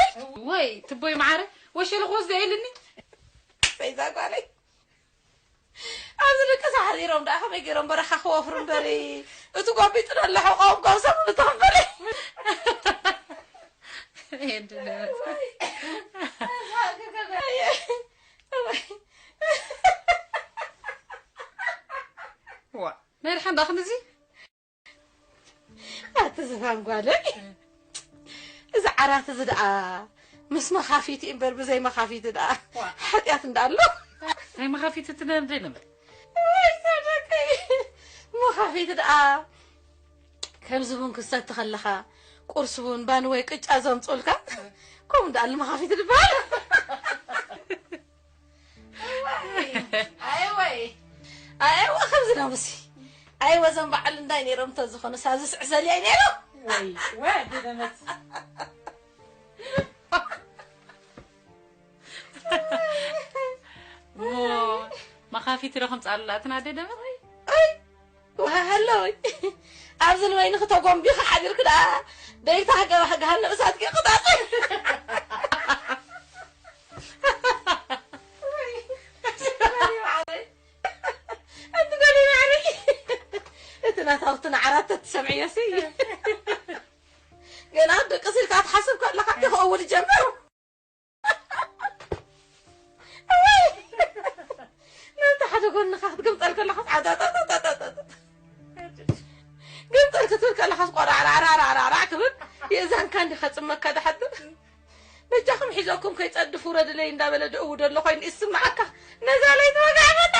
ወይ ትቦይ መዓረ ወሸለ ክወስዶ ኢልኒ። በይዛ ጓለይ። ኣብዚ ደቂ ሓዚሮም ደኣ ከመይ ገይሮም በረኻ ክወፍሩ እምበሪ፣ እቲ ጎቢጡ ዘሎ ሕቖም ካብ ሰሙኑ ተኸፈለ። የድለ። ዋ፣ ናይ ደሓን ደኣ ክንድዚ? ኣቲ ዝፋን ጓለይ፣ እዚ ዓራት እዚ ደኣ ምስ መኻፊቲ እምበር ብዘይ መኻፊቲ ደኣ ዋ። ሓጢኣት እንዳ ኣሎ። ናይ መኻፊቲ ትነብሪ ነበር። ወይ ሰደቀይ፣ መኻፊቲ ደኣ ከምዚ ቡን ክሰቲ ከለኻ ቁርሲ ቡን ባኒ ወይ ቅጫ ዘምፅኡልካ ከምኡ ደኣ ኣሎ መኻፊቲ ዝበሃል። ኣይወይ ኣይወ ከምዚ ነብሲ ኣይወ ዘም በዓል እንዳይ ነይሮም እንተዝኾኑ ሳዚ ስዕሰል ኣይ ነይሮም። ወይ ወይ ኣደደመት። ሞ መኻፊት ዶ ከምጻሉላ እቲ ናደይ ደመ? ኣይ፣ ወሃሃለወይ። ኣብዚ ንበይንኺ ተጎንቢኺ ሓዲርኪ ደኣ ደይታ ገባኺ ገሃነም እሳትኪ ቅጻጸ። ኣንቲ ጓለይ ማዕረይ። እቲ ናታውቲ ንዓራት ተትሰምዕዮሲ። ገና ደቂ ሲልካ ትሓስብ ከለኻ ይኸውን ይጀምር። ነቲ ሓደ ጎንኻ ክትግምጠል ከለኻ ዓጣጣጣጣጣጣ። ግምጠል ክትብል ከለኻ ቆራዕራዕራዕራዕ ክብል የእዛንካ እንዲ ከጽመካ ድሓድር። በጃኹም ሒዘኩም ከይጸድፍ ውረድለይ እንዳበለ ደእውዶ ኣሎ ኮይኑ ይስምዓካ። ነዛ ለይቲ ወጋዕበታ።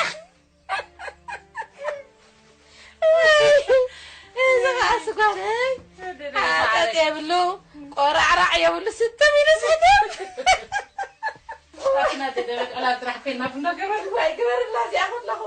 እዚ ኸዓ ስጓረይ ሓጠጥ የብሉ፣ ቆራዕራዕ የብሉ፣ ስትም ኢሉ ስትም። ኣትና ደደበት ዕላል ጥራሕ ኮይና ክንዶ ገበር። ዋይ ግበርላ እዚኣ ከለኹ።